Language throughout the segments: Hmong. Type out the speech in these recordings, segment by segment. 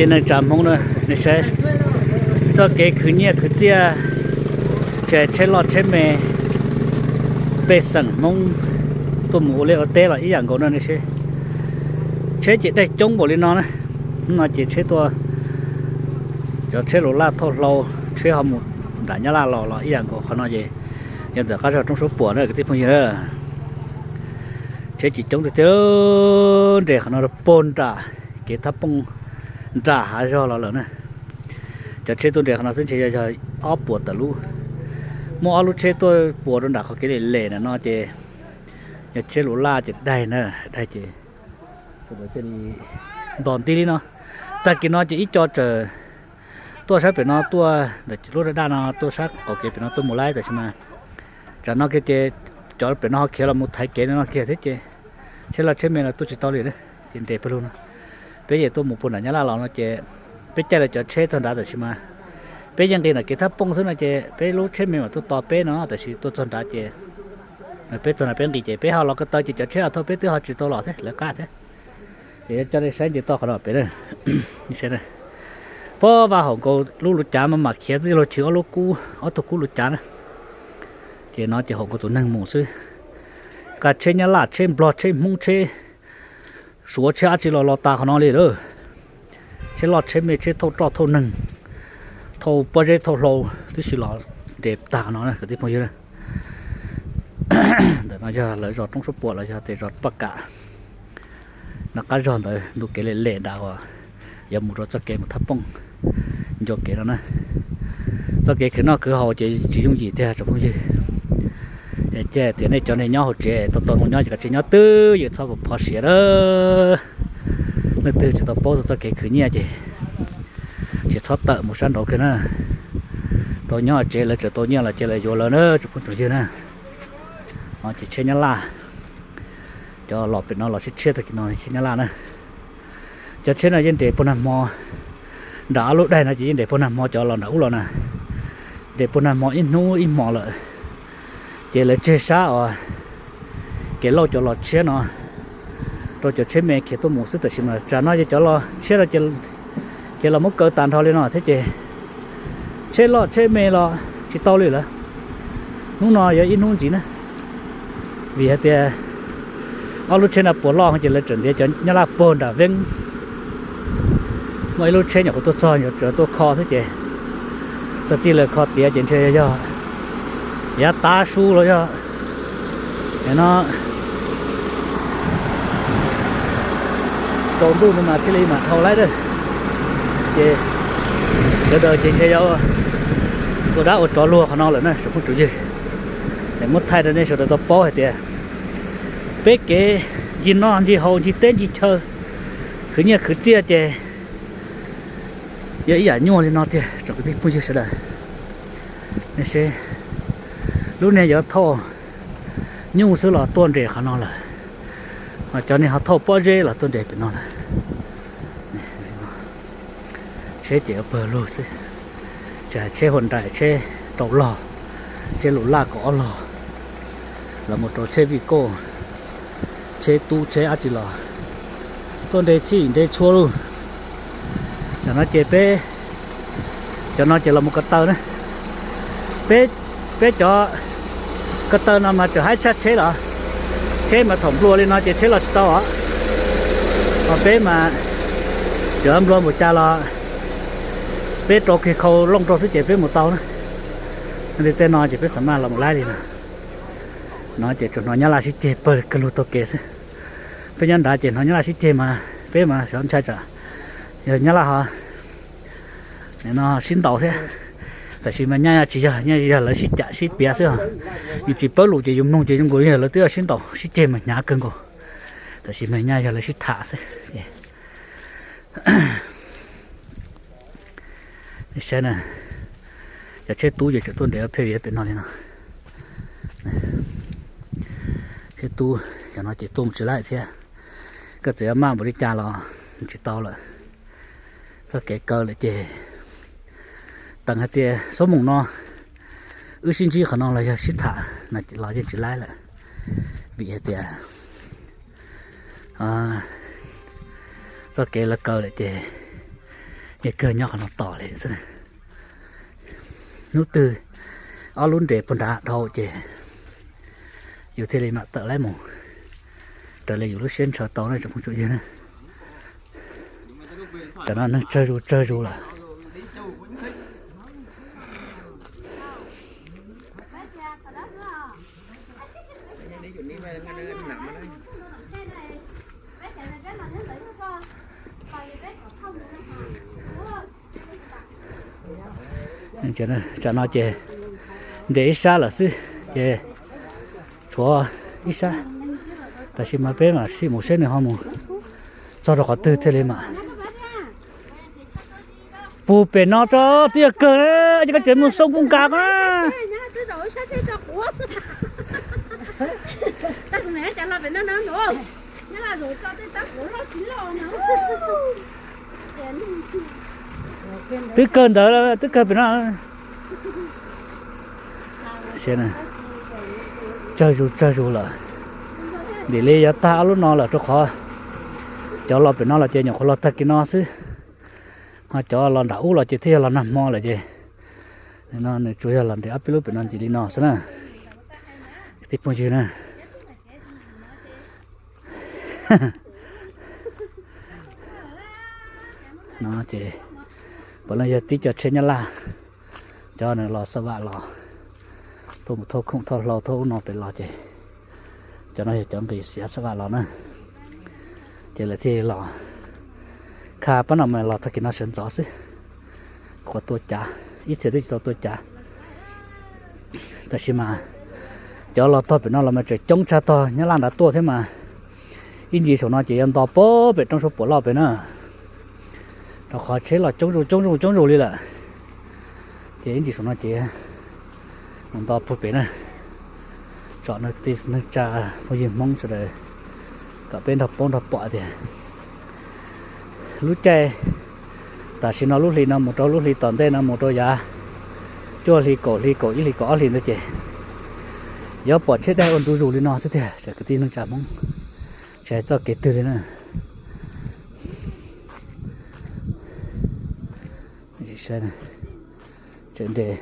Neej tsa Hmoob na, nej saib, txoj kev khwv nyiaj khwv txiaj, tsheb loj tsheb me, pej xeem Hmoob tuaj mus ua liaj ua teb los ib yam nkaus no nej saib. Tsheb ces daig coob npaum li no na, no ces tsheb tuaj, cov tsheb laus laj thauj hlau, tsheb ho mus nram Nyab Laj los los ib yam nkaus qhov no ces yog ntawm qab zog Roob Suab Puam na kwv tij phooj ywg na. Tsheb ces coob tiag tiag, nres qhov no puag nram kev thab pooj nram hav zog los lawm na. Cov tsheb tuaj nres qhov no xwb ntshe yog ob puas tawm lub. Muaj ob lub tsheb tuaj puas rau nram qhov kev lem lem ntawm no ces yog tsheb laus laj ces daig na, daig ces sawv daws thiaj li ntos nti li no. Tag kis no ces ib co tsaws tuaj sab pem no tuaj ntawm lub daj daj no tuaj sab qaum kev pem no tuaj mus laib tab sis mas tsam no kiag ces cov pem no ho khiav los mus thaiv kev no kiag thiab ces tsheb loj tsheb me los tuaj tsis tau li ces nres pawg lug no. Peb ces tuaj mus puag nram Nyab Laj los no ces peb caij lawv cov tsheb txog nrad tab sis mas peb yeej nqis nram kev thab pooj xwb no ces peb lub tsheb me mas tuaj tos peb no tab sis tuaj txog nrad ces peb txog nrad peb nqis ces peb ho los ko taw ces cov tsheb ho thauj peb twb ho tsis tau los thiab lawv qab thiab. Ces yuav coj nej saib nce toj qhov no pem na. Pob vaj haum nkaus lub luv cav mas mam khiav txij los chwv ob lub kub ob tug kub luv cav na. Ces no ces haum nkaus tus neeg mus xwb. Nqa tsheb Nyab Laj tsheb Nplog tsheb Hmoob tsheb Suav tsheb dab tsi los los tas qhov no li lawm. Tsheb loj tsheb me tsheb thauj roj thauj neeg, thauj pob zeb thauj hlau twb tsis los nres tag qhov no kwv tij phooj ywg. Ntawm no yog lawv zos Roob Suab Puam los yog tes zos Paj Kam. Nram qab zog ntawd ntu kev lem lem nrad uas yuav mus rau txoj kev mus thab pooj ncua kev no na. Txoj kev khwv noj khwv haus ces tsis yooj yim tiag tsoom phooj ywg. Ces tias nej cov neeg nyob hauv tsev tau tau zoo nyob ces koj tsis nyob twj ywm txhob phov siav na. Leej twg tsis tau paub txog txoj kev khwv nyiaj ces tsis txhob tawm mus sab nraud kiag na. Tau nyob hauv tsev lawv tseem tau nyiaj los ces lawv yuav lawv na tsoom phooj tsoom ywg na. Ces tsheb Nyab Laj, cov los pem no los tshiab tshiab tag kis no tsheb Nyab Laj na. Cov tsheb no yeej nres puag nag hmo, nram ob lub daig no ces yeej nres puag nag hmo cov los nram ub los na. Nres puag nag hmo ib hnub ib hmos lawm. Ces lawv tseg sab os, kev lauj cov los tshiab no rau cov tsheb me khiav tuaj mus xwb tab sis mas tsam no ces cov los tshiab no ces khiav los muab kaw tas nrho li no thiab ces tsheb loj tsheb me los tsis tau li lawm. Hnub no yuav ib hnub ntxiv na, vim hais tias ob lub tsheb no puas loj ces lawv tseem ntiav cov Nyab Laj puag nram Veeb. Muaj ib lub tsheb nyuam qhuav tuaj txog yuav tuaj kho xwb ces txog txij lawv kho tiav ces ntshe yog yav tav su los yog no tsaus ntuj no mas thiaj li mam dhau lawm. Ces sawv daws ces ntshe yuav ua dab ua tsov luag qhov no lawm na tsoom phooj tsoom ywg. Es muab thaij rau nej sawv daws tau paub hais tias peb kev ncig noj ncig haus ncig teb ncig chaw, khwv nyiaj khwv txiaj ces yog ib yam nyuaj li no tiag tsoom kwv tij phooj ywg sawv daws. Nej seb, lub niag yuav thauj nyuj xwb los tuaj nres qhov no lawm, ho cov niag ho thauj pob zeb los tuaj nres pem no lawm. Tsheb ces yuav pawg lug xwb, tsheb Hyundai tsheb rau log, tsheb lus laj kaum ob log, los mus rau tsheb vij koj, tsheb tub tsheb dab tsi los tuaj nres txhij nres txhua lug. Cov no ces peb, cov no ces los mus ko taw na. Peb, peb cov ko taw no mas tseem haib tshaj tsheb los, tsheb mas thaum nplua li no ces tsheb los tsis tau os. Ho peb mas tseem nplua npaum cas los peb rau kiag khau looj rau xwb ces peb mus tau na. Li tej no ces peb xav maj los mus laib li no. No ces tsuas hnov nyab laj sib ceg pawg kawg lug taug kev xwb. Peb nyob nrad ces hnov nyab laj sib ceg mas peb mas xyov ntshai tsam yog nyab laj ho no sib ntaus thiab. Tab sis mas nyaj tsis yog, nyaj yog lawv sib cam sib piav xwb os. Yus tsis paub lus ces yus mloog ces zoo nkaus yog lawv twb sib ntaus sib ceg mas hnyav kawg nkaus. Tab sis mas nyaj yog lawv sib tham xwb. Saib na, cov tsheb tub ces tseem tuaj nres pheej pem no li no. Tsheb tub yog no ces tuaj mus tsis laib thiab. Koj txawm yuav maj npaum li cas los tsis tau lawm. Txoj kev kaw lawm ces teev hais tias xuab moos no wb sib ntsib qhov no los yog sib tham no los yeej tsis laib lawm. Vim hais tias txoj kev lawv kaw lawm ces Ces kawg nyob qhov no tos li xwb. Hnub twg ob lub nres puag nrad dhau ces yus thiaj li mam tawm laib mus raws li yus lub siab ntshaw tau na tsoom phooj tsoom ywg na. Tam no neeg tsawg zus tsawg zus lawm. Tsam no ces nres ib sab lawm xwb ces tshuav ib sab, tab sis mas peb mam sim mus seb nws ho mus txog rau qhov twg thiaj li mam pug pem no tso. Twb yog kawg na, ces koj tseem mus soo puj nkas ko na. Twb kawg ntawd, twb kawg pem no. Tsawg zus tsawg zus lawm. Ntim li yuav tag ob lub no lawm rau qhov cov los pem no los ces nyuam qhuav los tag kis no xwb, ho cov los nram ub los ces thiaj yog los nag hmo lawm ces no nws tsuas yog los nres ob peb lub pem no ntxiv li no xwb na. Kwv tij phooj ywg na, no ces puav leej yog tib co tsheb Nyab Laj, cov nws los xab vam los, thauj mus thauj khoom thauj hlau thauj ub no pem los ces cov no yog cov nqis siav xab vam los na. Ces lawv thiaj los kha pab no mas los tag kis no sawv ntxov xwb, qhuav tua cav, ib txhia twb tsis tau tua cav. Tab sis mas cov los tog pem no los mas tseem coob tshaj tog Nyab Laj nrad tuaj thiab mas, ib ntsis saum no ces yuav nto pag pem roob Suab Puam loj pem na, rau qhov tsheb los coob zuj coob zuj coob zuj li lawm. Ces ib ntsis saum no ces mus nto puag pem na. Tsom neej tsa phooj ywg Hmoob sawv daws kom peb nrog paub nrog pom tias lub caij tam sim no lub hli no mus rau lub hli tom ntej no mus rau yav cuaj hli kaum hli kaum ib hli kaum ob hli ntawd ces yuav pom tsheb daig ua ntu zus li no xwb tiag. Kwv tij neej tsa Hmoob, tsis hais txoj kev twg li na. Saib, tseem nres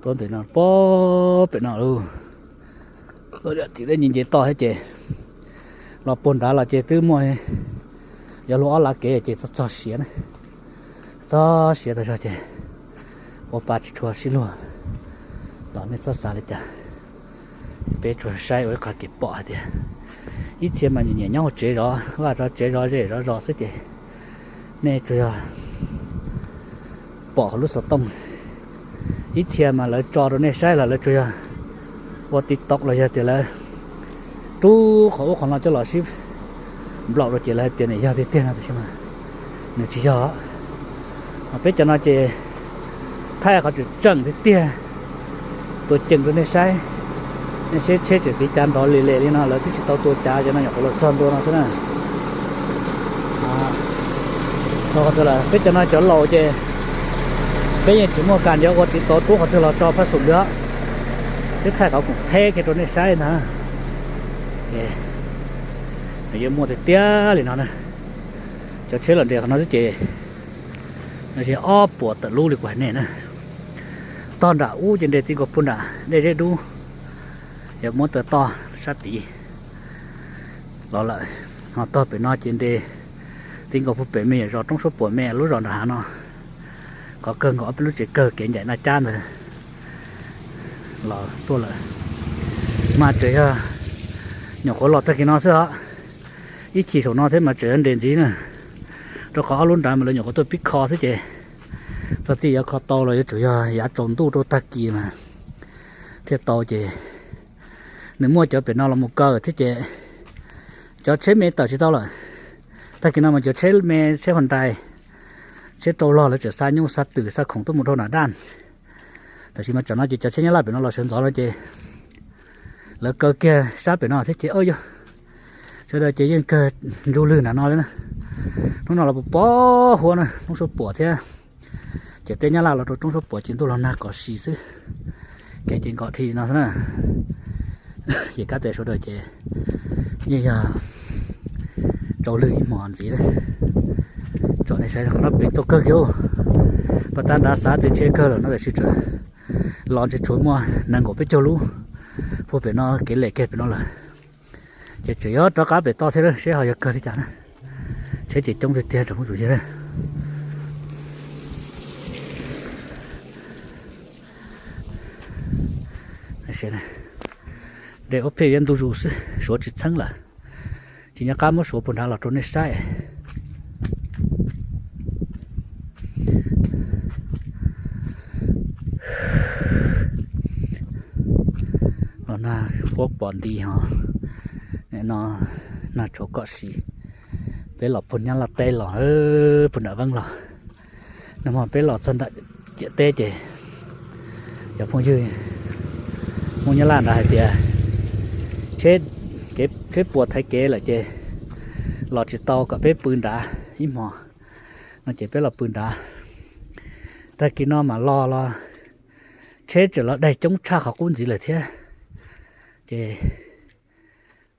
tuab ntawm no pag pem no lauj. Txiv dej nce nce toj thiab ces los puag nrad los ces twb muaj, yuav luag ob lav kev ces txog txog siav na, txog siav tas zog ces ua pa tsis tshua sib luag los nej txhob xav li cas. Peb tsuas saib ua ib qho kev pom hais tias ib txhia mas nyiam nyob hauv tsev zov vaj zov tsev zov zej zov zos xwb ces nej tsuas yog pom hauv lub xov tooj. Ib txhia mas lawv tso rau nej saib los lawv tsuas yog ua TikTok los yog tias lawv rub qhov ub qhov no coj los sib nplaum rau ces lawv hais tias nws yog tiag tiag no tab sis mas nws tsis yog. Peb cov no ces thaij qhov tseem tseem tiag tiag tua ceem rau nej saib. Nej saib tsheb tseem tiv cav nrov li li li no, lawv twb tsis tau tua cav, cov no nyuam qhuav los txog ntua no xwb na. Peb cov no cov laus ces peb yeej tsis muaj kas yuav ua TikTok rub qhov twg los tso phaj xum li os. Peb thaij qhov khoom theb kiag rau nej saib ntag. Nws yuav muaj tiag tiag li no na. Cov tsheb los nres qhov no xwb ces no ces ob puas tawm lub li kuv hais nej na. Tog nram ub ces nres ti nkaus puag nram dej zeb dub, yog muab taw toj sab tid los lawm. Ho tog pem no ces nres ti nkaus puag pem me nyuam zos roob suab puam me lub zos nram hav no. Qhov kawg nkaus ob peb lub tsev kawg kev ncaim naj cab ntawd los tuaj lawm. Mas tseem yog nyuam qhuav los tag kis no xwb os. Ib chim saum no thiab mas tseem yog nres ntxiv na, rau qhov ob lub nrad mas lawv nyuam qhuav tuaj pib kho xwb ces txog txij yuav kho tau los yuav tsum yog yav tsaus ntuj rau tag kis mas thiaj tau ces nws muaj cov pem no los mus kaw thiab ces cov tsheb me tawm tsis tau lawm. Tag kis no mas cov tsheb me tsheb Hyundai, tsheb rau log lawv tseem xa nyuj xa twm xa khoom tuaj mus rau nram daj. Tab sis mas tsam no ces cov tsheb Nyab Laj pem no los sawv ntxov no ces lawv kaw kiag sab pem no thiab ces yog sawv daws ces yeej kawg ntsug lwg nram no li na. Hnub no los pos pos huab na, hnub suab puam thiab ces tej Nyab Laj los rau roob suab puam ces ntuj los nag kos si xwb. Kev ces nkaum dhi no xwb na. Ces kab tes sawv daws ces yeej yog Tsaus lwg ib hmos ntxiv, tsom nej saib qhov no pem txaus kawg kiag. Pas tag nrad xav tias ntshe kawg lawm no tiam sis tseem los ntshe tshuav muaj nees nkaum peb caug lub puag pem no kev lem kiag pem no lawm. Ces tseem yuav rov qab pem toj thiab seb ho yog kawg li cas na. Tsheb ces coob tiag tiag tsoom phooj ywg. Nres ua phem yuav ntu zus xwb, suav tsis txheeb lawm. Ces nyob qab muab suav puag nrad los rau nej saib. Los nag huab pom nti ho, no nag tshauv kom si. Peb los puag Nyab Laj teb los, puag nram Veeb los. Nag hmo peb los txog nram ciam teb ces cov phooj ywg Hmoob Nyab Laj nrad hais tias tsheb, tsheb puas thaiv kev lawm ces los tsis tau, kom peb pw nrad ib hmos no ces peb los pw nrad. Tag kis no mas los los tsheb tseem los daig coob tshaj qhov qub ntxiv lawm thiab. Ces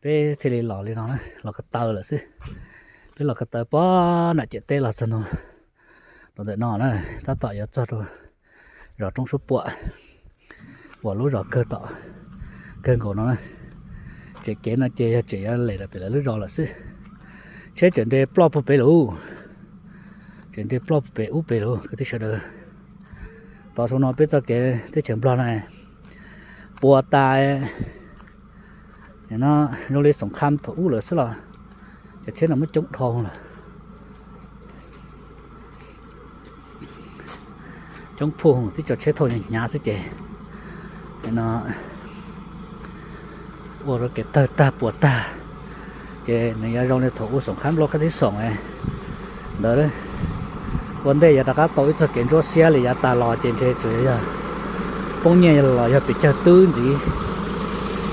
peb thiaj li los li no, los ko taw lawm xwb. Peb los ko taw puag nram ciam teb los txog ntua rau ntawm no na, tab tom yuav txog rau zos Roob Suab Puam uas lub zos kawg tom, kawg nkaus no na. Tseem kev no ces yog tseem yuav lem rau pem lawv lub zos lawm xwb. Tsheb tseem nres ploj puag pem lawm, tseem nres ploj puag pem ub pem lawm kwv tij sawv daws. Tom saum no peb txoj kev teb chaws Nplog no puas tas no, zoo li xoom kham thaum ub lawm xwb los cov tsheb no muab coob dhau lawm. Coob phug tib co tsheb thauj hnyav xwb ces no ua rau kev tawg tag puas tag. Ces nws yuav zoo li thaum ub xoom khab nplooj khab tib xoom ntawd. Ua ntej yuav rov qab tau ib txoj kev ntsuab xiab li yav tas los ces ntshe tsuas yog poob nyiaj los yog pes tsawg twb ntxiv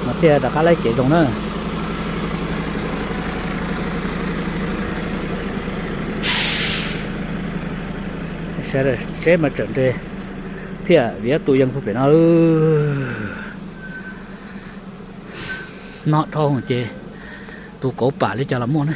mas thiaj rov qab laib kev zoo na. Sawv daws, tsheb mas tseem nres phiaj viav tus yees puag pem no. No dhau ces tus kauv pam li cas los muaj ne.